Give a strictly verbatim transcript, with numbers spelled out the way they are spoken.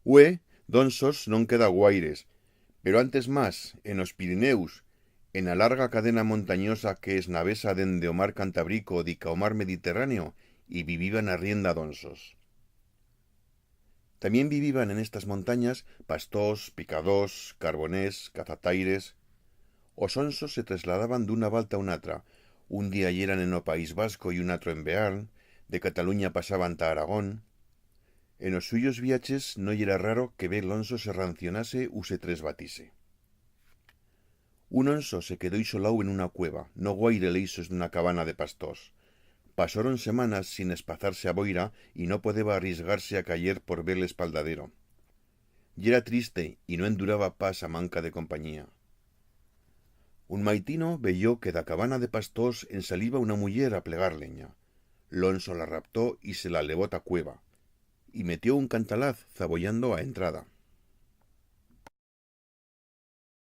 Hue, d'onsos no'n queda guaires, pero antes mas, en os Pirineus, en a larga cadena montanyosa que esnavesa dende o mar Cantabrico dica o mar Mediterraneo, i viviban a rienda d'onsos. Tamién viviban en estas montanyas pastors, picadors, carboners, cazataires. Os onsos se trasladaban d'una valta a una atra. Un día yeran en o País Vasco y un atro en Bearn, de Catalunya pasaban ta Aragón. En os suyos viaches no yera raro que bel onso se rancionase u se tresbatise. Un onso se quedó ixolau en una cueva, no guaire leixos d'una cabana de pastors. Pasoron semanas sin espazarse a boira y no podeba arrisgarse a cayer por bel espaldadero. Yera triste y no enduraba pas a manca de companyía. Un maitino veyó que d'a cabana de pastors en saliba una muller a plegar lenya. L'onso la raptó y se la levó ta cueva, y metió un cantalaz zaboyando a entrada.